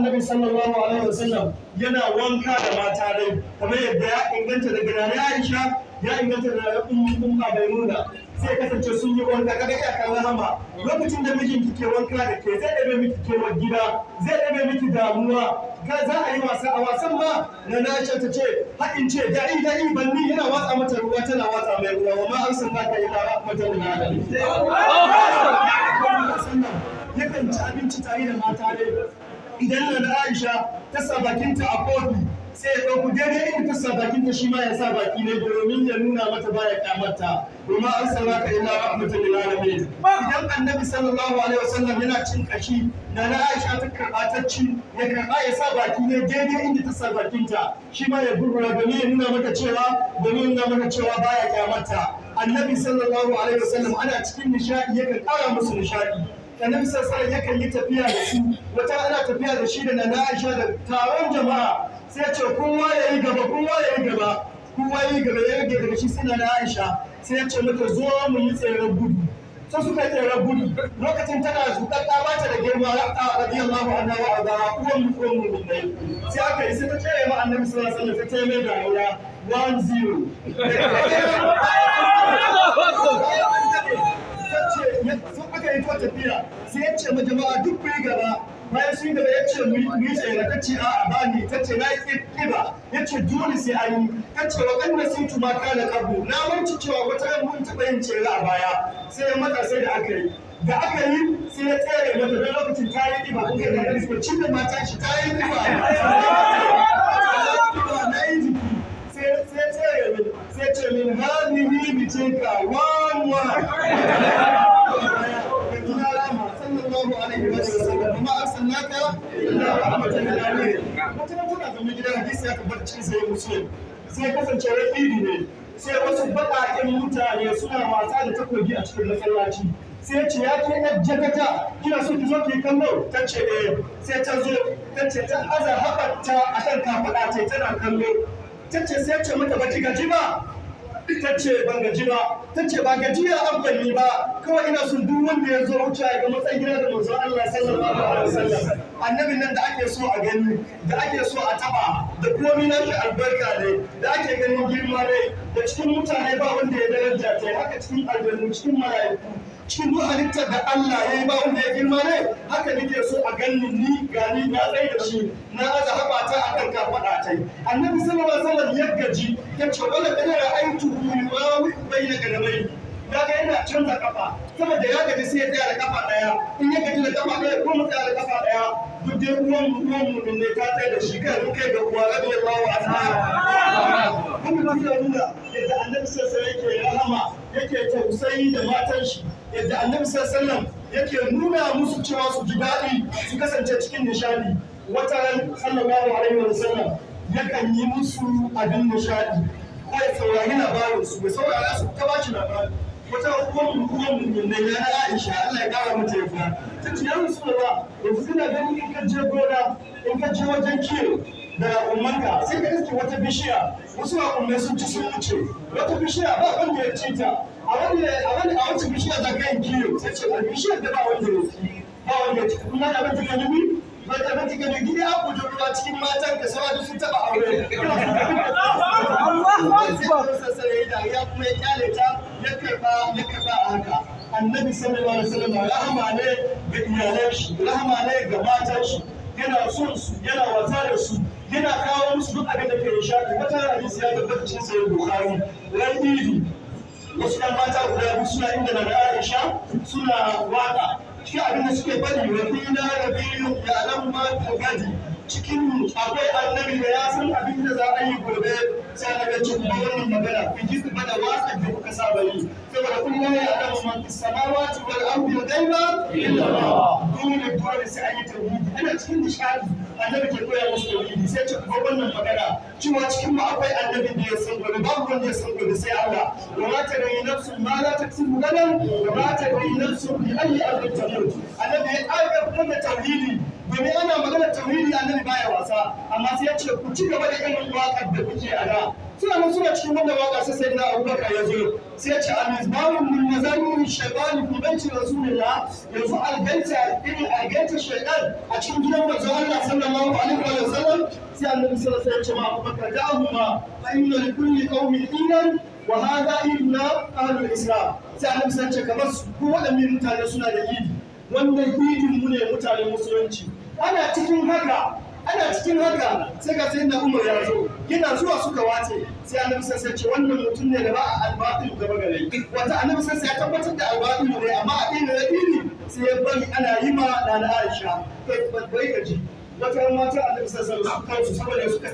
Annabi sallallahu alaihi wasallam yana wanka da mata dai, kamar yadda ya inganta daga Nana Aisha, ya inganta da Ummu Maimuna. Sai kasance sun yi wanka. Kaga iyakar rahama, lokacin da mijinki ke wanka da ke, zai ɗabe miki kewar gida, zai ɗabe miki damuwa. Ga za a yi wasa, a wasan ma na Aisha ta ce haɗin ce da'i da'i banni, yana watsa mata ruwa, tana watsa mai ruwa. Wa ma arsalnaka illa rahmatan lil alamin. Yakan ci abinci tare da mata ne. Idan na Aisha ta sa bakinta a kofi, sai ya ɗauku daidai inda ta sa bakinta, shi ma ya sa baki ne, domin ya nuna mata baya kyamarta. Domin arsalnaka illa rahmatan lil alamin. Idan Annabi sallallahu alaihi wasallam yana cin kashi, na Aisha ta karɓa ta ci, ya karɓa ya sa baki ne daidai inda ta sa bakinta, shi ma ya gurgura, domin ya nuna mata cewa baya kyamarta. Annabi sallallahu alaihi wasallam ana cikin nishaɗi yakan ƙara musu nishaɗi. Annabi sallallahu alaihi yakan yi tafiya da su. Wata ana tafiya da shi da Nana Aisha da taron jama'a, sai ce kowa ya yi gaba, kowa ya yi gaba, kowa ya yi gaba. Ya rage daga shi sai Nana Aisha. Sai ya ce mata, "Zo mu yi tseren gudu." Sai suka yi tseren gudu. Lokacin tana zuƙaƙƙa, ba ta da girma, radiyallahu anha wa arda, uwan mu'minai. Sai aka yi, sai ta tsere ma Annabi sallallahu alaihi wasallam, ta taimai da aura 1-0. Sun aka yi to tafiya, sai ya ce ma jama'a, "Duk ku yi gaba." Bayan sun gaba, ya ce, "Mu yi tsere." Ta ce, "A'a, ba ni." Ta ce, "Na yi ƙiba." Ya ce, "Dole sai an yi." Ta ce, "Wa kan nasitu ma kana qabu, na manci cewa wata ran mun taɓa yin tsere a baya." Sai ya matsa, sai da aka yi, da aka yi, sai ya tsere mata, don lokacin ta yi ƙiba. Kuka ga gani cin da mata shi ta yi ƙiba, na yi jiki, sai ya tsere min. Sai ce min, "Hadihi bi tilka, 1-1." Sallallahu alaihi wa sallam. Ma arsalnaka illa rahmatan lil alamin. Wata tana zaune gidan, hadisi ya tabbata cikin Sahih Muslim, sai kasance ran Idi ne, sai wasu baƙaƙen mutane suna wasa da takobi a cikin masallaci. Sai ya ce, "Ya ke yar jakata, kina so ki zo ki kallo?" Ta ce, "Eh." Sai ta zo, ta ce ta aza haɓarta akan kafaɗa ce, tana kallo. Ta ce, sai ce mata, "Baki gaji ba?" Ta ce, "Ban gaji ba." Ta ce, "Ba gajiya an banni ba, kawai ina son duk wanda ya zo wuce ya ga matsayin gida da Manzon Allah sallallahu alaihi wasallam, annabin nan da ake so a gani, da ake so a taba, da komai nashi albarka ne, da ake ganin girma ne, da cikin mutane ba wanda ya daraja ta haka, cikin aljannu, cikin mala'iku, cikin duk halittar da Allah ya yi ba wanda ya girma ne haka. Nake so a ganni ni gani na tsaye da shi, na aza haɓata akan kafaɗa ta." Annabi sallallahu alaihi wasallam ya gaji, ya ce, "Wala qad ra'aytu yurawi bayna qadamai." Daga yana canza kafa saboda ya gaji, sai ya tsaya da kafa daya. In ya gaji da kafa daya, ko mu tsaya da kafa daya. Duk dai uwan mu ne ta tsaya da shi. Kai mun kai ga uwa, radiyallahu anha. Wannan yana nuna yadda Annabi sallallahu alaihi yake rahama, yake tausayi da matan shi, yadda Annabi sallallahu alaihi wasallam yake nuna musu cewa su ji daɗi, su kasance cikin nishadi. Wata ran sallallahu alaihi wasallam yakan yi musu abin nishadi, ko ya saurari labarin su, ya saurara su ta bashi labari. Wata uwan mu ne na Aisha, Allah ya kara mata yarda, ta ce, "Ya Rasulullah, yanzu kana gani in ka je gona, in ka je wajen kiwo da raƙumanka, sai ka iske wata bishiya wasu raƙumai sun ci sun wuce, wata bishiya ba wanda ya ci ta. A wace bishiya za ka yi kiwo?" Sai ce, "A bishiyar da ba wanda ya ci, ba wanda ya ci." Kuma abin ta kalmi ba ta abin ta kalmi gida budurwa cikin matan ka sawa sun taɓa aure. Allahu Akbar. Sai ya kuma ya kyale ta, ya karba a haka. Annabi sallallahu alaihi wasallam rahama ne ga iyalan shi, rahama ne ga matan shi. Yana son su, yana wasa da su, yana kawo musu duk abin da ke nishaɗi. Wata hadisi ya tabbata cikin Sahih Bukhari, ran Idi wasu ɗan mata guda biyu suna inda na Aisha suna waka. Cikin abin da suke faɗi, "Wa fina nabiyyun ya'lamu ma fil gadi." Cikin mu akwai annabi da ya san abin da za a yi gobe. Sai na ga ce, "Kuma wannan magana, ku ji ku bada waƙar da kuka saba yi, saboda kun la ya'lamu man fis samawati wal ardi ghaiba illa Allah." Dole dole sai an yi tauhidi. Ana cikin nishadi annabi ke koya musu tauhidi, sai ce, "Ku wannan magana cewa cikin mu akwai annabi da ya san gobe, babu wanda ya san gobe sai Allah. Wa ma tadri nafsun ma la taksibu gadan, wa ma tadri nafsun bi ayyi ardin tamut." Annabi ya ƙara fitar da tauhidi, domin ana magana. tauhidi annabi baya wasa, amma sai ya ce ku ci gaba da irin waƙar da kuke a da. Suna nan suna cikin wannan waƙa, sai Sayyidina Abubakar ya zo, sai ya ce: "Al-mizmaru min mazamir shaytan fi baiti Rasulillah." Yanzu algaita, irin algaita shaytan a cikin gidan manzon Allah sallallahu alaihi wa sallam. Sai annabi sallallahu alaihi wa sallam ya ce ma Abubakar: "Da'ahuma, fa inna li kulli qaumin idan, wa hadha iduna ahlul Islam." Sai annabi sai ce kamar su ko waɗannan mutane suna da idi, wannan idin mu ne mutanen musulunci. Ana cikin haka, ana cikin haka, sai ga Sayyidina Umar ya zo. Yana zuwa suka wace. Sai annabi sai ce wannan mutum ne da ba a albatil gaba gare. Wata annabi sai ya tabbatar da albatil ne, amma a ɗin da iri sai ya bari ana yi ma Nana Aisha. Kai, bai ka ji wata mata annabi sai su kansu saboda suka